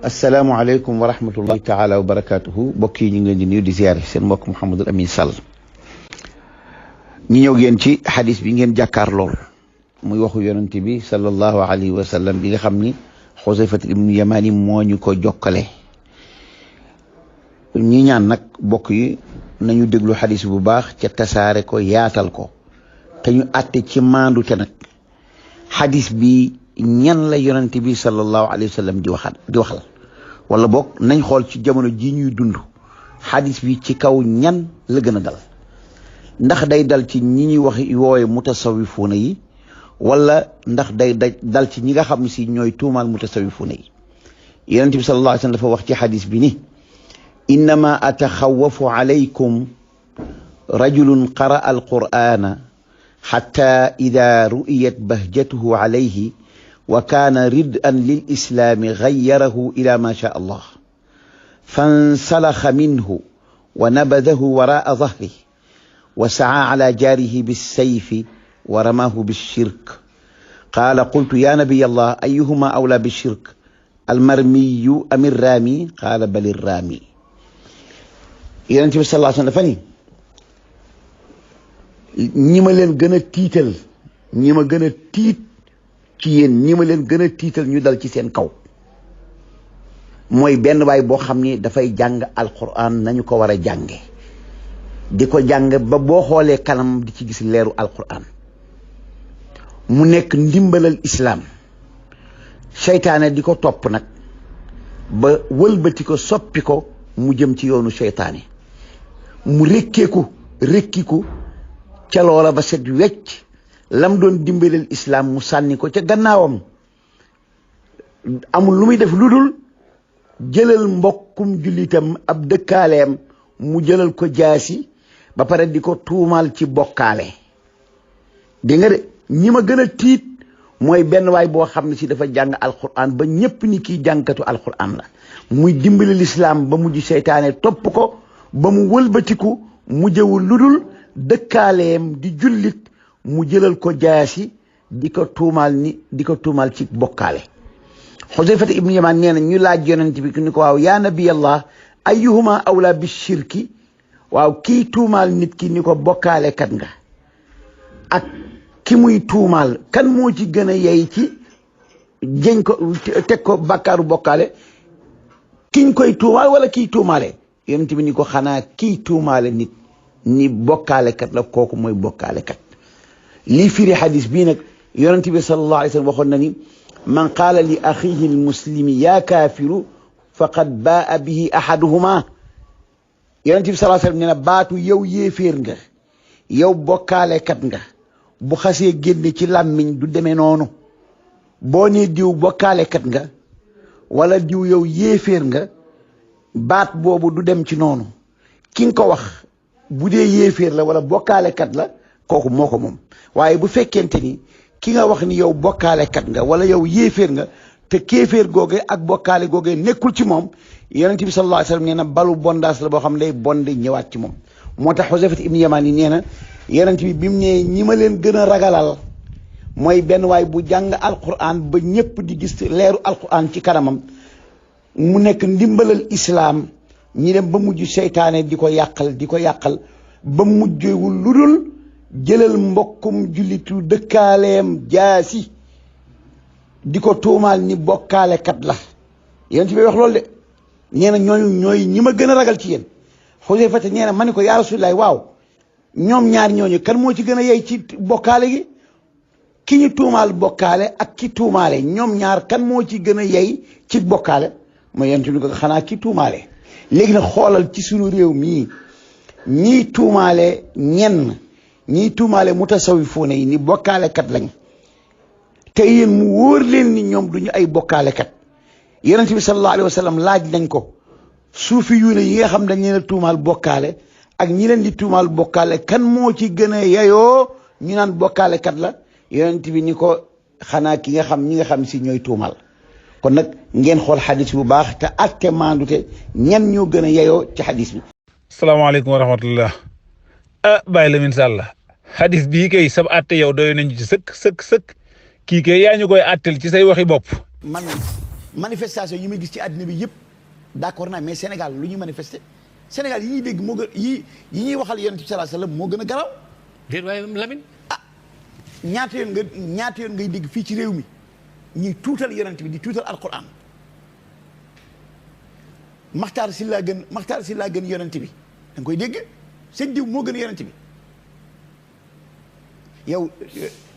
asalaamaaleykum wa rahmatullahi taala wa barakatuhu mbokk yi ñu ngi leen di nuyu di ziare seen mbokk Mouhamadul Amin Sall ñi ñëw ngeen ci xadis bi ngeen jàkkaar lool muy waxu yonent bi sallallahu alayhi wa sallam bi nga xam ni Xusayfat ibnu Yamani moo ñu ko jokkale. ñi ñaan nag mbokk yi nañu déglu xadis bu baax ca tasaare ko yaatal ko te ñu àtte ci maandu te nag xadis bi ñan la yonent bi sallallahu alayhi wa sallam di waxal wala boog nañ xool ci jamono ji ñuy dund xadis bi ci kaw ñan la gën a dal ndax day dal ci ñi ñuy wax woowe mutasawifuuna yi wala ndax day dal ci ñi nga xam si ñooy tuumaal mutasawifuuna yi. yonent bi sallallahu alayhi wa sallam dafa wax ci xadis bi ni innama ataxawafu alaykum rajulun qaraa alqur'ana xatta ida ru'iyat bahjatuhu alayhi wa kaana rid'an lil islaami gayyarahu ila ma shaa allah fansalaxa minhu wa nabadahu waraa dahrihi wa sacaa ala jaarihi bissayfi wa ramaahu bishirk qaala qultu ya nabiy allah ayuhuma awlaa bishirk almarmiyu am irraami qaala bal irraami. yonent bi sallallahu alayhi wa sallam dafa ni ñi ma leen gën a tiital ñi ma gën a tiit ci yéen ñi ma leen gën a tiital ñu dal ci seen kaw mooy benn waay boo xam ni dafay jàng alquran nañu ko war a jànge di ko jàng ba boo xoolee kanam di ci gis leeru alquran mu nekk ndimbalal islaam seytaane di ko topp nag ba wëlbati ko soppi ko mu jëm ci yoonu seytaane mu rekkiku ca loola ba set wecc lam doon dimbalal islaam mu sànni ko ca gannaawam amul lu muy def lu dul jëlal mbokkum jullitam ab dëkkaaleem mu jëlal ko jaasi ba pare di ko tuumaal ci bokkaale. dégg nga de ñi ma gën a tiit mooy benn waay boo xam ne si dafa jàng alquran ba ñépp ni kii jàngkatu alquran la muy dimbalal islaam ba mujj seytaane topp ko ba mu wëlbatiku mu jëwul lu dul dëkkaaleem di jullit mu jëlal ko jaasi di ko tuumaal ci bokkaale. Xusayfata ibnu Yamaan nee na ñu laaj yonent bi ni ko waaw yaa nabiyallah ayyuhuma awla bi shirki waaw kii tuumaal nit ki ni ko bokkaale kat nga ak ki muy tuumaal kan moo ci gën a yey ci jëñ ko teg ko bàkkaaru bokkaale kiñ koy tuumaal wala kii tuumaale. yonent bi ni ko xanaa kii tuumaale nit ni bokkaale kat la kooku mooy bokkaale kat. lii firi xadis bii nag yonent bi sallallahu alayhi wa sallam waxoon na ni man qaala li axihi almuslimi yaa kaafiru faqad baa bihi ahaduhuma. yonent bi sallallahu alayhi wa sallam nee na baatu yow yéeféer nga yow bokkaale kat nga bu xasee génne ci làmmiñ du demee noonu boo nee diw bokkaale kat nga wala diw yow yéeféer nga baat boobu du dem ci noonu ki nga ko wax bu dee yéeféer la wala bokkaale kat la kooku moo ko moom. waaye bu fekkente ni ki nga wax ni yow bokkaale kat nga wala yow yéeféer nga te kéeféer googe ak bokkaale googe nekkul ci moom yonent bi sallallahu alayhi wa sallam nee na balu bondaas la boo xam ne day bonde ñëwaat ci moom. moo tax Xusayfat ibnu Yamaan yi nee na yonent bi bi mu nee ñi ma leen gën a ragalal mooy benn waay bu jàng alquran ba ñëpp di gis leeru alquran ci kanamam mu nekk ndimbalal islaam ñi dem ba mujj seytaane di ko yàqal ba mujjewul lu dul jëlal mbokkum jullitu dëkkaaleem jaasi di ko tuumaal ni bokkaale kat la. yonent bi wax loolu de nee na ñooy ñi ma gën a ragal ci yéen. Xusayfa nee na ma ni ko yaa Rasulullaah waaw ñoom ñaar ñooñu kan moo ci gën a yey ci bokkaale gi ki ñu tuumaal bokkaale ak ki tuumaale ñoom ñaar kan moo ci gën a yey ci bokkaale mooy yonent bi ko xanaa ki tuumaale. léegi nag xoolal ci sunu réew mii ñiy tuumaale mutasawifuuna yi ni bokkaale kat lañ te yéen mu wóor leen ni ñoom duñu ay bokkaale kat. yonent bi sallallahu alayhi wa sallam laaj nañ ko suufi yu ne yi nga xam dañ leen a tuumaal bokkaale ak ñi leen di tuumaal bokkaale kan moo ci gën a yeyoo ñu naan bokkaale kat la yonent bi ni ko xanaa ñi nga xam si ñooy tuumaal. kon nag ngeen xool xadis bu baax te atte maandute ñan ñoo gën a yeyoo ci xadis bi. salaamaaleykum wa rahmatullah. Baye Lamine Sall xadis bii kay sab atte yow doy nañu ci sëkk kii kay yaa ñu koy attel ci say waxi bopp. manifestation yi may gis ci àddina bi yëpp d'accord naa mais Sénégal lu ñuy manifester Sénégal yi ñuy dégg moo gën yi ñuy waxal yonent bi sallallahu alayhi wasallam moo gën a garaaw. déet waaye Lamine. ñaata yoon ngay dégg fii ci réew mi ñuy tuutal yonent bi di tuutal alquran Maxtaar si laa gën yonent bi da nga koy dégg sëñ diw moo gën yonent bi. yow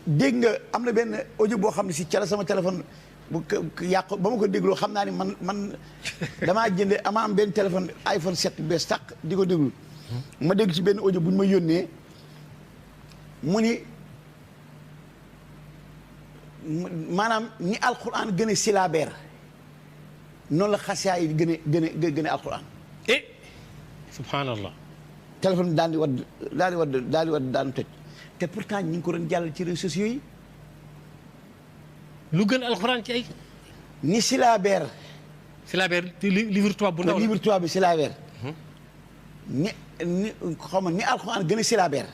dégg nga am na benn audio boo xam ne si ca la sama téléphone bu yàqu ba ma ko dégloo xam naa ni man damaa jënde ama am benn téléphone iPhone 7 bees tàq di ko déglu ma dégg ci benn audio bu ñu ma yónnee mu ni maanaam ni alquran gën a silabeer noonu la xasiyaa yi gën a alquran subhanallah téléphone bi daal di wadd daanu tëj te pourtant ñi ngi ko doon jàll ci réseaux sociaux yi lu gën alxuraan ci ay ni silabeer livre tubaab bu ndaw livre tubaab bi silabeer ni xaw ma ni alxuraan gën a silabeer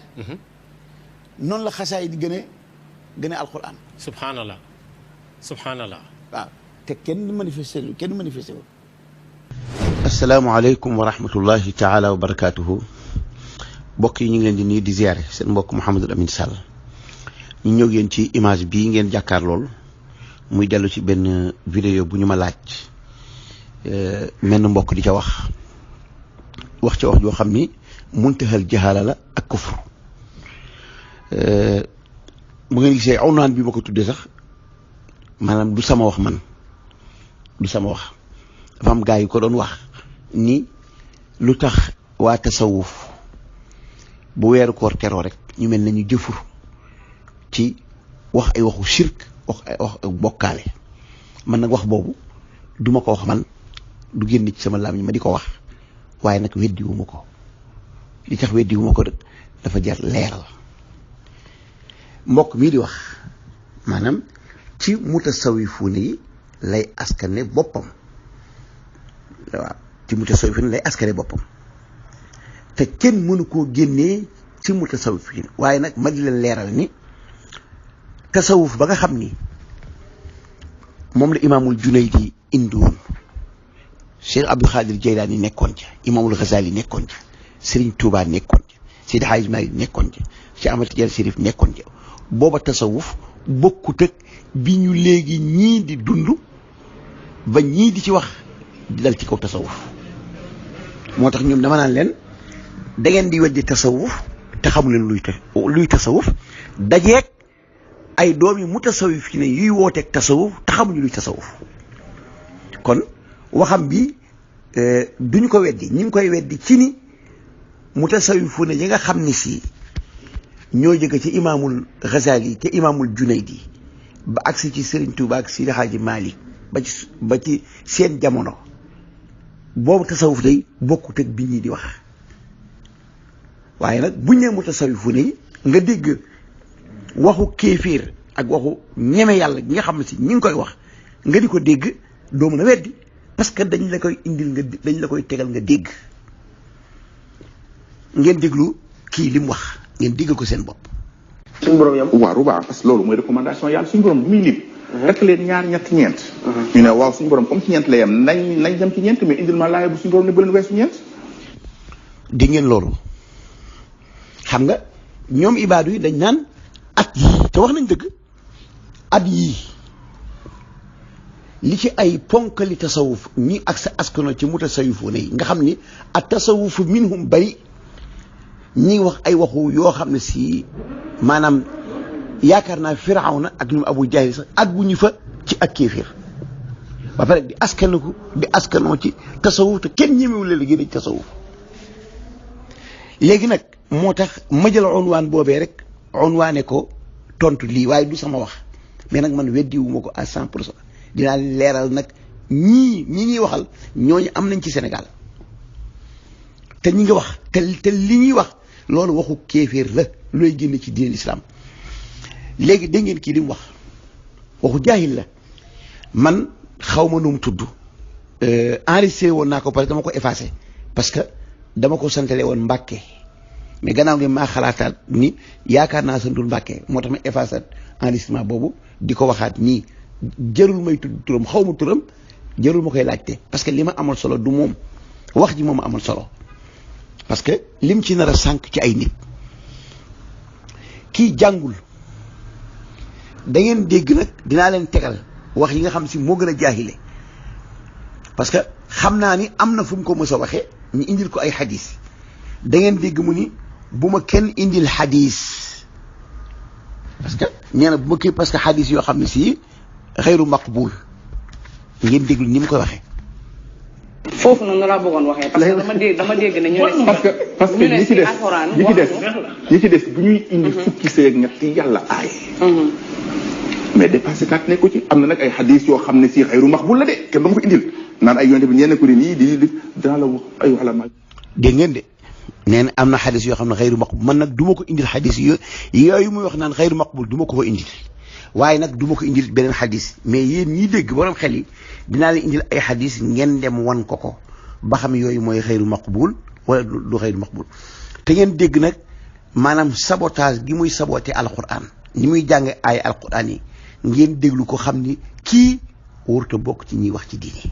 noonu la xasaay di gën a alxuraan subhanallah waaw te kenn manifesté wu asalaamaaleykum wa rahmatullahi taala wa barakaatuhu mbokk yi ñu ngi leen di nuyu di ziare seen mbokk Mouhamadou Amine Sall ñu ñëw yéen ci image bii ngeen jàkkaar lool muy dellu ci benn vidéo bu ñu ma laaj menn mbokk di ca wax ca wax joo xam ni muntahal jahaala la ak kufr bu ngeen gisee aw naan bi ma ko tuddee sax maanaam du sama wax man du sama wax dafa am gaa yu ko doon wax ni lu tax waa tasawuf bu weeru koor teroo rek ñu mel ne ñu jëfur ci wax ay waxu shirk wax bokkaale man nag wax boobu du ma ko wax man du génn ci sama làmmiñ ma di ko wax waaye nag weddiwuma ko li tax weddiwuma ko dafa jar leeral mbokk mii di wax maanaam ci mutasawifuun yi lay askane boppam waaw ci mutasawifuun lay askane boppam te kenn mënu koo génnee ci mutasawwifiin waaye nag ma di leen leeral ni tasawuf ba nga xam ni moom la imaamul Junaydi indi woon Cheikh Abdul Xaadir Jaylaani nekkoon ca imaamul Xasaali nekkoon ca Serigne Touba nekkoon ca Seydi Haaji Maalik nekkoon ca Cheikh Ahmad Tijaan Sariif nekkoon ca booba tasawuf bokkut ak bi ñu léegi ñii di dund ba ñii di ci wax di dal ci kaw tasawuf moo tax ñoom dama naan leen da ngeen di weddi tasawuf te xamu leen luy tasawuf dajeeg ay doom yi mutasawif yi ne yuy wooteeg tasawuf te xamuñu luy tasawuf kon waxam bi duñu ko weddi ñu ngi koy weddi ci ni mutasawifu ne yi nga xam ni si ñoo jóge ci imaamul Ghazali te imaamul Junaydi ba agsi ci Serigne Touba ak Sidi Hadji Malick ba ci seen jamono boobu tasawuf day bokkut ak bi ñi di wax waaye nag buñ nee mutasawifu ne nga dégg waxu kéeféer ak waxu ñeme yàlla gi nga xam ne si ñi ngi koy wax nga di ko dégg doo mën a weddi parce que dañ la koy indil dañ la koy tegal nga dégg ngeen déglu kii li mu wax ngeen déggal ko seen bopp. suñu borom yam waaw rubaa parce que loolu mooy recommandation yàlla suñu borom bu muy lim rek leen ñaar ñett ñeent ñu ne waaw suñu borom comme ci ñeent la yem nañ dem ci ñeent mais indil ma laaya bu suñu borom ne bu leen weesu ñeent. dégg ngeen loolu xam nga ñoom ibaadu yi dañ naan at yii te wax nañ dëgg at yii li ci ay ponkali tasawuf ñi ak sa askano ci mutasawifu ne nga xam ni at tasawufu minhum bari ñi wax ay waxu yoo xam ne si maanaam yaakaar naa Firawna ak ñoom Abu Jahl sax àgguñu fa ci ak kéefir ba pare di askanoo ci tasawuf te kenn ñemewu leen génne ci tasawuf léegi nag moo tax ma jël unwaan boobee rek unwaane ko tontu lii waaye du sama wax mais nag man weddiwuma ko à 100% dinaa leeral nag ñi ñuy waxal ñooñu am nañ ci Sénégal te ñi nga wax te li ñuy wax loolu waxu kéeféer la looy génne ci diine l'islam léegi dégg ngeen kii li mu wax waxu jaahil la man xaw ma nu mu tudd enregistré woon naa ko pare dama ko effacé parce que dama ko santale woon Mbàkke mais gannaaw gi maa xalaataat ni yaakaar naa santul Mbàkke moo tax ma effacé enregistrement boobu di ko waxaat nii jarul may tudd turam xaw ma turam jarul ma koy laajte parce que li ma amal solo du moom wax ji moom amal solo parce que lim ci nar a sànq ci ay nit kii jàngul da ngeen dégg nag dinaa leen tegal wax yi nga xam si moo gën a jaahile parce que xam naa ni am na fu mu ko mës a waxee ñu indil ko ay xadis da ngeen dégg mu ni bu ma kenn indil xadis parce que nee na bu ma kii parce que xadis yoo xam ne si xayru maqbul ngeen déglu ni mu ko waxee. foofu noonu laa bëggoon waxee parce que dama dégg ne ñu ne parce que ñi ci des bu ñuy indi fukki sëy ak ñett yàlla aay mais dépassé kat nekku ci am na nag ay xadis yoo xam ne si xayru maqbul la de kenn du ma ko indil naan ay yonte bi ñenn ko ni nii di dana la wax ay wala ma dégg ngeen de nee na am na xadis yoo xam ne xayru maqbul man nag du ma ko indil xadis yooyu muy wax naan xayru maqbul du ma ko indil waaye nag du ma ko indil beneen xadis mais yéen ñiy dégg borom xel yi dinaa leen indil ay xadis ngeen dem wan ko ba xam yooyu mooy xayru maqbul wala du xayru maqbul te ngeen dégg nag maanaam sabotage gi muy saboté alquran ni muy jànge ay alquran yi ngeen déglu ko xam ni kii warut a bokk ci ñuy wax ci diine.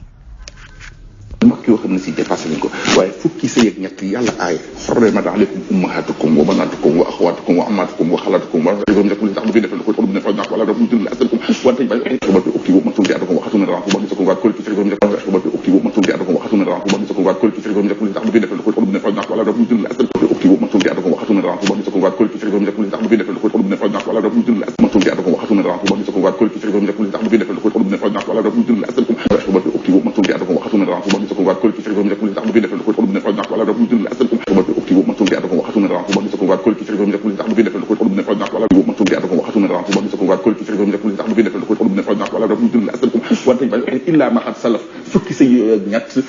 mag yoo xam ne si dépassé nañ ko waaye fukki sëy ak ñett yàlla aay xurrimat alaykum ummahatukum wa banatukum wa axawatukum wa ammatukum wa xalatukum wa nekul tax bi defal ko ko ne fa nak wala dafa dul asalkum wante bay ba ukti bu matul di adakum wa xatuna ran ba ko wa kol ci fekk def ba ukti bu matul di adakum wa xatuna ran ba ko wa kol ci fekk def tax bi defal ko ko ne fa nak wala dafa dul asalkum ukti bu matul di adakum wa xatuna ran ba ko wa kol ci fekk def tax bi defal ko ko ne fa nak wala dafa dul matul di adakum wa xatuna ran ba ko wa kol ci fekk def tax bi defal ko ko ne fa nak wala dafa dul asalkum ba ukti bu matul di adakum wa xatuna ran ba ko wa kol ci fekk def tax bi defal ko ko ne fa nak wala dafa dul asalkum ba ukti bu matul di adakum wa xatuna ran ba ko wa kol ci fekk def tax bi defal ko ko ne fa nak wala bu matul di adakum wa xatuna ran ba ko wa kol ci fekk def tax bi defal ko ko ne fa nak wala dafa dul asalkum wante bay illa ma xat salaf fukki sa ñett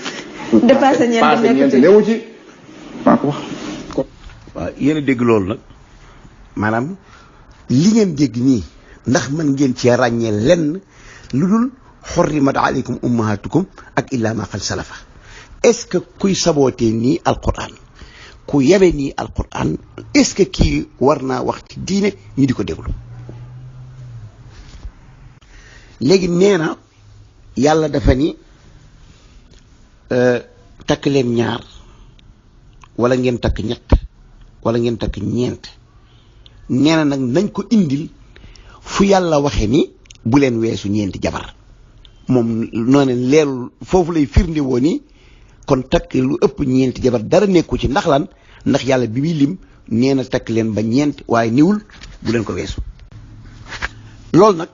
dépassé ñeent newu ci maa ko wax waaw yéen a dégg loolu nag maanaam li ngeen dégg nii ndax mën ngeen cee ràññee lenn lu dul xurrimat aleykum ummahatukum ak illa ma xat salafa est-ce que kuy sabootee nii alquran ku yabe nii alquran est-ce que kii war naa wax ci diine ñu di ko déglu léegi nee na yàlla dafa ni takk leen ñaar wala ngeen takk ñett wala ngeen takk ñeent nee na nag nañ ko indil fu yàlla waxe ni bu leen weesu ñeenti jabar moom noonu leerul foofu lay firnde woo ni kon takk lu ëpp ñeenti jabar dara nekku ci ndax lan ndax yàlla bi muy lim nee na takk leen ba ñeent waaye niwul bu leen ko weesu loolu nag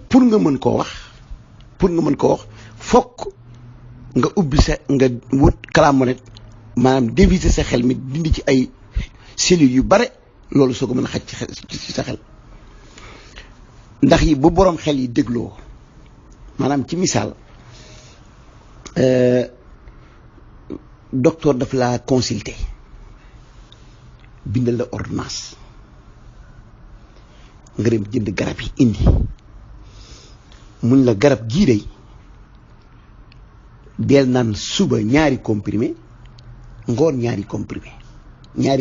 pour nga mën koo wax fokk nga ubbi sa nga wut calaamonet maanaam déviser sa xel mi dindi ci ay cellules yu bare loolu soo ko mën a xaj ci sa xel ndax yi bu boroom xel yi dégloo maanaam ci misaal docteur daf la consulter bindal la ordonnance nga dem jënd garab yi indi mun la garab gii day del naan suba ñaari comprimé ngoon ñaari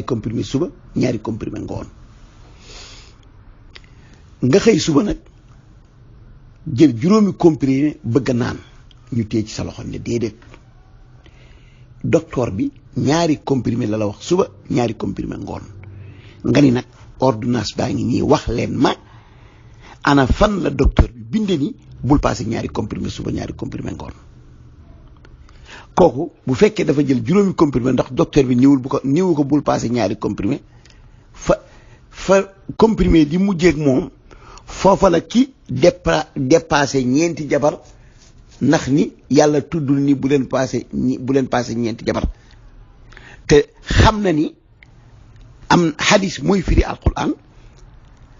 comprimé suba ñaari comprimé ngoon nga xëy suba nag jël juróomi comprimé bëgg a naan ñu téye ci sa loxo ne déedéet docteur bi ñaari comprimé la wax suba ñaari comprimé ngoon nga ni nag ordonnance baa ngi nii wax leen ma ana fan la docteur bi binde ni bul passé ñaari comprimé suba ñaari comprimé ngoon kooku bu fekkee dafa jël juróomi comprimé ndax docteur bi niwu ko bul passé ñaari comprimé fa comprimé di mujjeeg moom foofa la ki dépassé ñeenti jabar ndax ni yàlla tuddul ni bu leen passé ñeenti jabar te xam na ni am xadis mooy firi alquran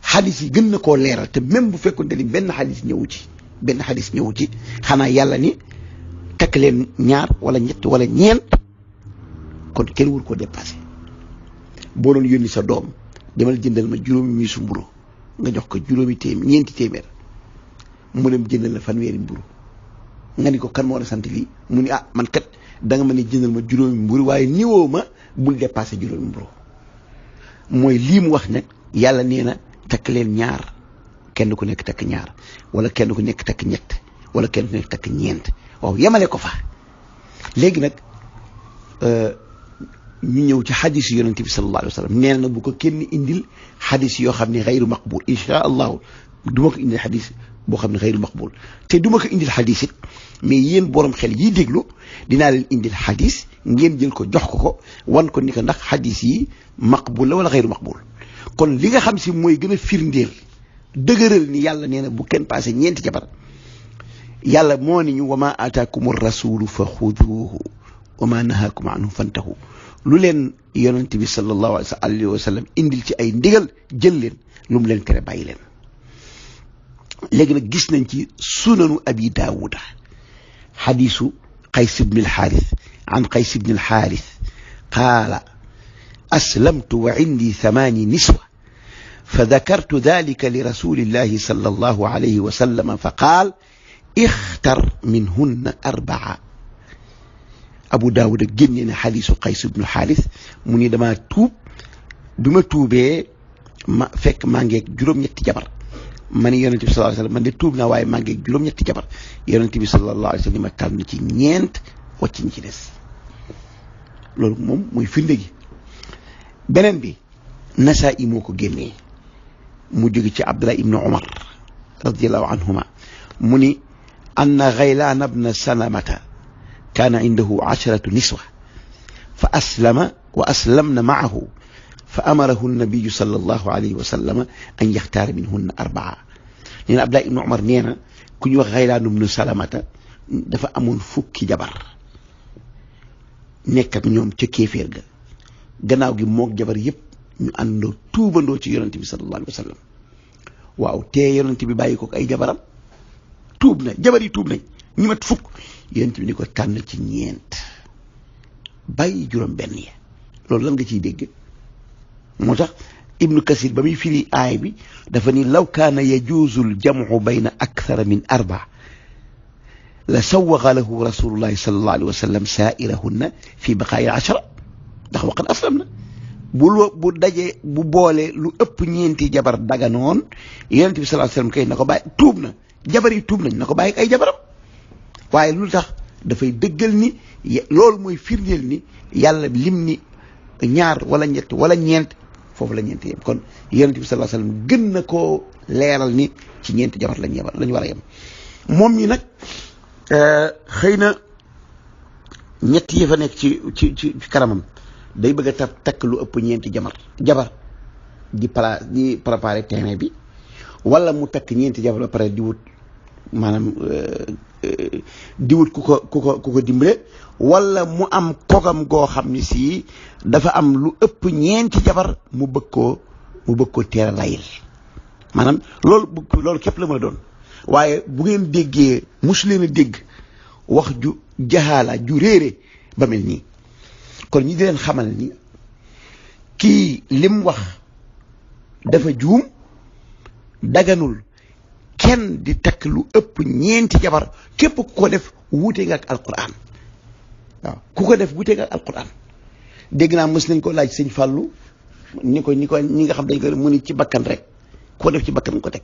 xadis yi gën na koo leeral te même bu fekkoon ni benn xadis ñëwu ci xanaa yàlla ni takk leen ñaar wala ñett wala ñeent kon kenn wur koo dépassé boo doon yónni sa doom demal jëndal ma juróomi miisu mburu nga jox ko ñeenti téeméer mu dem jëndal la fanweeri mburu nga ni ko kan moo la sant lii mu ni man kat da nga ma ne jëndal ma juróomi mburu waaye niwoo ma bul dépassé juróomi mburu mooy lii mu wax nag yàlla nee na takk leen ñaar kenn ku nekk takk ñaar wala kenn ku nekk takk ñett wala kenn ku nekk takk ñeent waaw yemale ko fa. léegi nag ñu ñëw ci xadis yi yonente bi sallallahu alayhi wa sallam nee na bu ko kenn indil xadis yoo xam ne xayru maqbul insha allahu du ma ko indil xadis boo xam ne xayru maqbul te du ma ko indil xadis it mais yéen borom xel yiy déglu dinaa leen indil xadis ngeen jël ko jox ko wan ko ni ko ndax xadis yi maqbul la wala xayru maqbul. kon li nga xam si mooy gën a firndeel dëgëral ni yàlla nee na bu kenn passé ñeenti jabar yàlla moo ni ñu wa ma ataakum rasulu fa xuduuhu wa ma nahaakum anhu fantahu lu leen yonent bi sallallahu alayhi wa sallam indil ci ay ndigal jël leen lu mu leen tere bàyyi leen. léegi nag gis nañ ci sunanu abi daawuda xadiisu qays ibn alxaaris an qays ibn alxaaris qaala aslamtu wa indi 8 niswa fa dakartu dalika li rasulillahi sallallahu alayhi wa sallam fa qaal ixtar minhunna 4. abu daawuda génne na xadiisu qays ibn alxaaris mu ni damaa tuub bi ma tuubee ma fekk maa ngeeg juróom-ñetti jabar ma ni yonent bi sallallahu alayhi wa sallam man de tuub naa waaye maa ngeeg juróom-ñetti jabar yonent bi sallallahu alayhi wa sallam ma tànn ci ñeent wàcc ci des loolu moom mooy firnde gi. beneen bi Nasaa'i moo ko génnee mu jóge ci Abdullah ibnu Umar radiyallahu anhuma mu ni anna Ghaylaan ibna Salamata kaana indahu 10 niswa fa aslama wa aslamna ma'ahu fa amarahu nabiyu sallallahu alayhi wa sallam an yaxtaara minhunna 4. nee na Abdullah ibnu Umar nee na ku ñuy wax Ghaylaan ibnu Salamata dafa amoon fukki jabar nekk ak ñoom ca kéeféer ga gannaaw gi moog jabar yëpp ñu àndoo tuubandoo ci yonent bi sallallahu alayhi wa sallam waaw te yonent bi bàyyi ko ay jabaram tuub na jabar yi tuub nañ ñu mat fukk yonent bi ni ko tànn ci ñeent bàyyi juróom-benn ya loolu lan nga ciy dégg. moo tax ibnu kasir ba muy firi aay bi dafa ni law kaana yajuuzu al-jam'u bayna akthara min 4 la sawwaga lahu rasulullahi sallallahu alayhi wa sallam saa'irahunna fi baqaa'i 10 ndax waqad aslam na bu dajee bu boole lu ëpp ñeenti jabar daganoon yonent bi sallallahu alayhi wa sallam kay na ko bàyyi tuub na jabar yi tuub nañ na ko bàyyi ay jabaram waaye lu tax dafay dëggal ni loolu mooy firndeel ni yàlla lim ni ñaar wala ñett wala ñeent foofu la ñeent yem kon yonent bi sallallahu alayhi wa sallam gën na koo leeral ni ci ñeenti jabar lañ war a yem moom ñi nag xëy na ñett yi fa nekk ci kanamam day bëgg a takk lu ëpp ñeenti jabar di préparer terrain bi wala mu takk ñeenti jabar ba pare di wut maanaam di wut ku ko dimbale wala mu am kogam goo xam ni si dafa am lu ëpp ñeenti jabar mu bëgg koo teel a layil maanaam loolu képp la mën a doon waaye bu ngeen déggee mosu leen a dégg wax ju jaxaala ju réere ba mel nii kon ñi di leen xamal ni kii lim wax dafa juum daganul kenn di takk lu ëpp ñeenti jabar képp ku ko def wuute nga ak alquran waaw ku ko def wuute nga ak alquran dégg naa mës nañ ko laaj sëñ Fallou ni ko ñi nga xam dañ ko mu ni ci bakkan rek ko def ci bakkan ko teg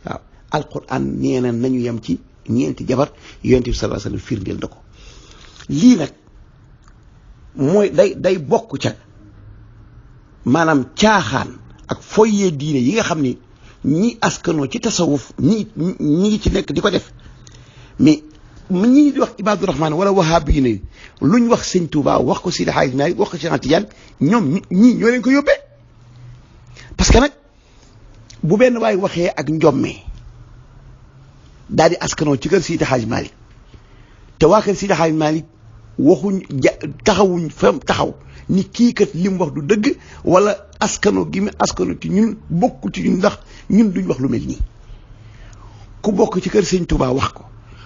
waaw alquran nee na nañu yem ci ñeenti jabar yonent bi sallallahu alayhi wasallam firndeel na ko lii nag mooy day bokk ca maanaam caaxaan ak foyee diine yi nga xam ni ñi askanoo ci tasawuf ñi ngi ci nekk di ko def mais ñi di wax Ibaadu Rahmaan wala wahabi yi ne luñ wax sëñ Touba wax ko Sidi Hadj Malick wax ko Cheikh Tidiane ñoom ñii ñoo leen ko yóbbee parce que nag bu benn waay waxee ak njommee daal di askanoo ci kër Sidi Hadj Malick te waa kër Sidi Hadj Malick waxuñ taxawuñ fa taxaw ni kii kat li mu wax du dëgg wala askano gi mu askano ci ñun bokku ci ñun ndax ñun duñ wax lu mel nii ku bokk ci kër sëñ Touba wax ko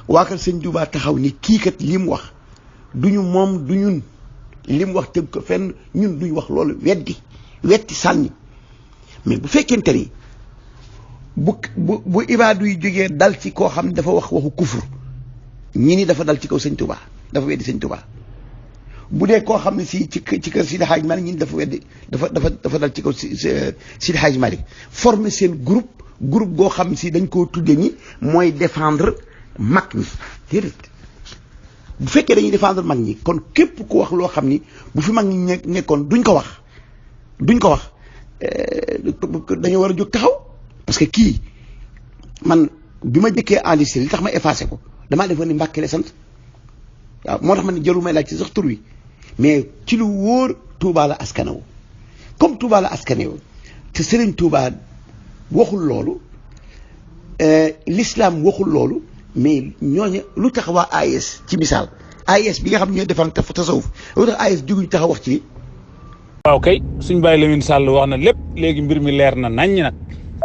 waa kër sëñ Touba taxaw ni kii kat li mu wax duñu moom du ñun li mu wax tëgg ko fenn ñun duñ wax loolu wetti sànni mais bu fekkente ni bu ibaadu yi jógee dal ci koo xam ne dafa wax waxu kufur ñi ni dafa dal ci kaw sëñ Touba dafa weddi sëñ Touba bu dee koo xam ne si ci kër Sidi Hadj Malick ñi dafa weddi dafa dal ci kaw Sidi Hadj Malick former seen groupe goo xam si dañ koo tudde ni mooy défendre mag ñi déedéet bu fekkee dañuy défendre mag ñi kon képp ku wax loo xam ni bu fi mag ñi nekkoon duñ ko wax dañoo war a jóg taxaw parce que kii man bi ma jëkkee enregistré li tax ma effacé ko damaa defoon ni Mbàkke la sant waaw moo tax ma ne jarul may laaj ci sax tur wi mais ci lu wóor Touba la askanewu comme Touba la askanewu te Serigne Touba waxul loolu l'islam waxul loolu mais ñooñu lu tax waa AIS ci misaal AIS bi nga xam ne ñooy defar tasawuf lu tax AIS juguñ taxaw wax ci. waaw kay suñ bàyyi Lamine Sall wax na lépp léegi mbir mi leer na naññ nag